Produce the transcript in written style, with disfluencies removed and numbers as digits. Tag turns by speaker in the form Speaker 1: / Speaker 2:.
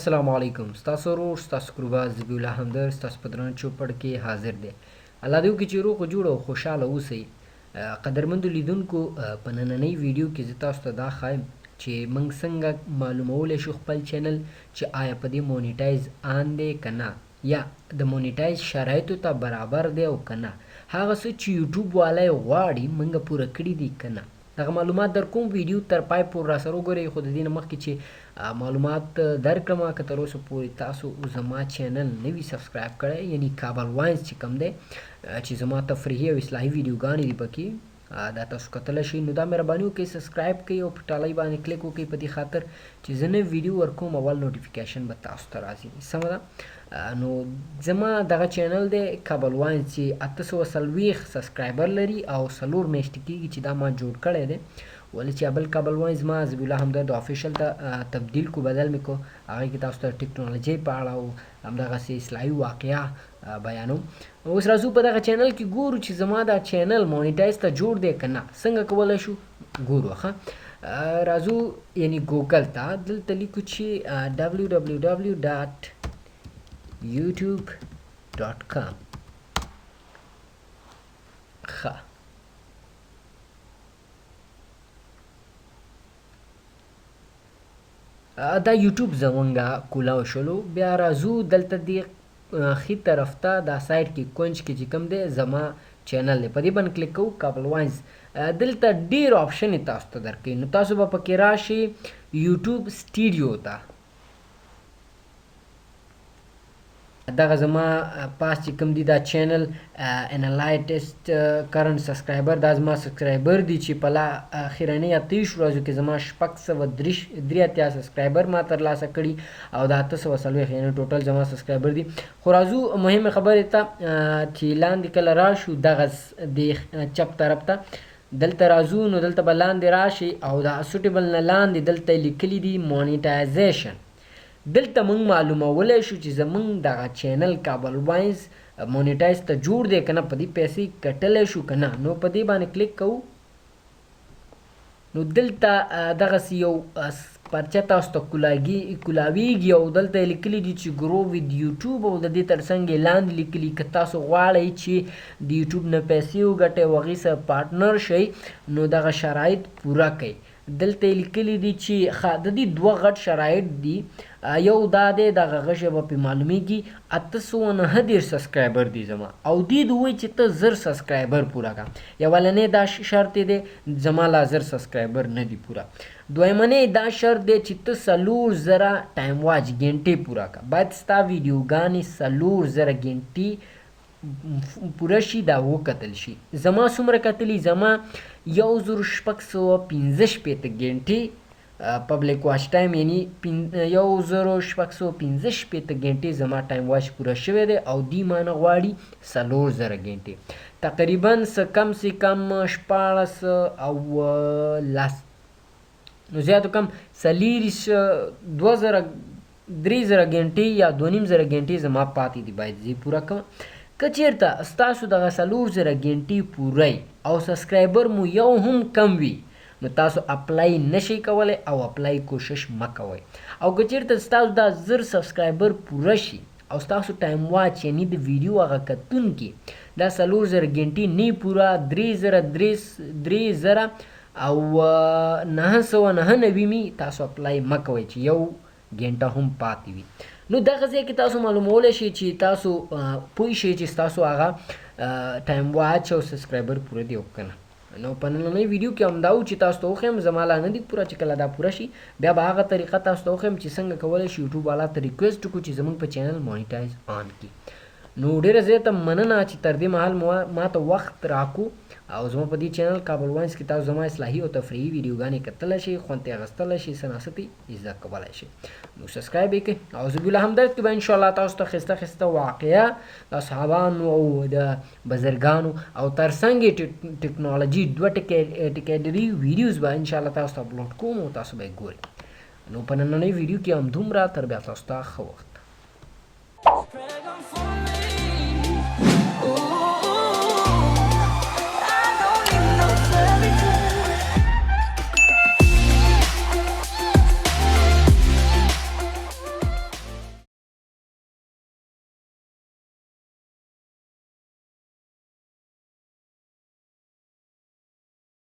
Speaker 1: السلام علیکم، ستاسو ورور، ستاسو کروبا ذبیح الله همدرد ستاسو په درنه چوپړ کې حاضر دی. الله دې وکړي چې روغ جوړ او خوشحاله اوسئ. قدرمندو لیدونکو، په نننۍ ویډیو کې زه تاسو ته دا ښایم چې موږ څنګه معلومولی شو خپل چینل چې آیا په دې مونیټایز آن دی که نه، یا د مونیټایز شرایطو ته برابر دی او که نه، هغه څه چې یوټیوب والا یې غواړي موږ پوره کړي دي که نه. دغه معلومات در کوم، ویډیو تر پای پورې راسره وګورئ. خو د دې نه مخکې چې معلومات درکړم، که تر اوسه پورې تاسو زما چینل نه وي سبسکرایب کړی، یعنی کابل واینز چې کوم دی، چې زما تفریحي او اصلاحي ویډیوګانې دي پکې، دا تاسو کتلی شئ، نو دا مهرباني وکړئ سبسکرایب کړئ او په ټالۍ باندې کلیک وکړئ، په دې خاطر چې زه نوې ویډیو ورکوم اول نوټیفیکیشن به تاسو ته راځي. سمه ده؟ نو زما دغه چینل دی کابل واینز چې 840 سبسکرایبر لري او 4 میاشتې کېږي چې دا ما جوړ کړی دی. ولې چې بل کابل واینز ما ذبیح الله همدرد آفیشل ته تبدیل کو، بدل مې کو، هغې کې تاسو ته ټکنالوژۍ په اړه او همدغسې اصلاحي واقعه بیانوم. اوس راځو په دغه چینل کې ګورو چې زما دا چینل مونیټایز ته جوړ دی که نه. څنګه کولی شو ګورو؟ ښه، راځو یعنی ګوګل ته، دلته لیکو چې www.youtube.com. ښه، دا یوټیوب زمونږه کولاو شولو. بیا راځو دلته دی ښي طرف ته، دا سایډ کې کونج کې چې کوم دی زما چینل دی، په دې باندې کلیک کوو. کابل واینز دلته ډیر آپشن تاسو ته درکوي، نو تاسو به پکې راشئ یوټیوب سټوډیو ته. دغه زما پاس چې کوم دی دا چینل انالایټس کرنټ سبسکرایبر، دا زما سبسکرایبر دي چې په لا اخرنۍ 28 ورځو کې زما 683 سبسکرایبر ما ترلاسه کړي او دا 840 یعنی ټوټل زما سبسکرایبر دي. خو راځو مهمې خبرې ته چې لاندې کله راشو دغه د چپ طرف ته دلته راځو، نو دلته به لاندې راشي او دا سوټیبل نه لاندې دلته لیکلي دي مونیټایزیشن. دلته موږ معلومولی شو چې زمونږ دغه چینل کابل واینز مونیټایز ته جوړ دی که نه، په دې پیسې کټلی شو که نه. نو په دې باندې کلیک کوو، نو دلته دغسې یو پرچه تاسو ته کولاویږي او دلته یې لیکلي دي چې ګرو وید یوټیوب، او د دې ترڅنګ یې لاندې لیکلي که تاسو غواړئ چې د یوټیوب نه پیسې وګټئ او هغې سره پارټنر شئ نو دغه شرایط پوره کړئ. دلته یې لیکلي دي چې ښه د دې دوه غټ شرایط دي، یو دا دی دغه غشی به پرې معلومیږي 839 سبسکرایبر دي زما، او دې د وایي چې ته 1000 سبسکرایبر پوره کړه. یولنی دا شرط دی، زما لا 1000 سبسکرایبر نه دي پوره. دویمنی دا شرط دی چې ته 4000 ټایم واچ ګنټې پوره کړه، باید ستا ویډیوګانې 4000 ګنټې پوره شي، دا وکتل شي. زما څومره کتلي؟ زما 1665 ګنټې پبلک واچ ټایم، یعنی 1665 ګنټې زما ټایم واچ پوره شوی دی او دی ما نه غواړي 4000 ګنټې، تقریبا څه کم سي کم 16 او لس، نو زیاتو کم څلېرویشت 2000 3000 ګنټې یا 2500 ګنټې زما پاتې دي، باید زه یې پوره کړم. که چېرته ستاسو دغه 4000 ګنټې پوره او سبسکرایبر مو یو هم کم وي نو تاسو اپلای نشئ کولی او اپلای کوشش مه کوئ. او که چېرته ستاسو دا 1000 سبسکرایبر پوره شي او ستاسو ټایم واچ یعنی د ویډیو هغه کتونکي دا 4000 ګنټې نه پوره، 3000 3999 می تاسو اپلای مه کوئ چې یو ګنټه هم پاتې وي. نو دغه ځای کې تاسو معلومولی شئ چې تاسو پوه شئ چې ستاسو هغه ټایم واچ او سبسکرایبر پوره دی او که نه. نو په نننۍ ویډیو کې همدا و چې تاسو ته وښیم، زما لا نه دي پوره، چې کله دا پوره شي بیا به هغه طریقه تاسو ته وښیم چې څنګه کولی شو یوټیوب والا ته ریکویسټ وکړو چې زموږ په چینل مونیټایز آن کړي. نو ډېره زیاته مننه چې تر دې مهال مو ما ته وخت راکو او زما په دې چینل کابل واینز کې تاسو زما اصلاحي او تفریحي ویډیوګانې کتلی شئ، خوند ترې اخیستلی شئ، څه ناڅه ترې زده کولی شئ. نو سبسکرایب یې کړئ او ذبیح الله همدرد کې به انشاءالله تاسو ته ښایسته ښایسته واقعه د اصحابانو او د بزرګانو او ترڅنګ یې ټکنالوژي دوه ټیکډري ویډیوز به انشاءالله تاسو ته اپلوډ کوم او تاسو به یې ګورئ. نو په نننۍ ویډیو کې همدومره، تر بیا تاسو ته ښه وخت.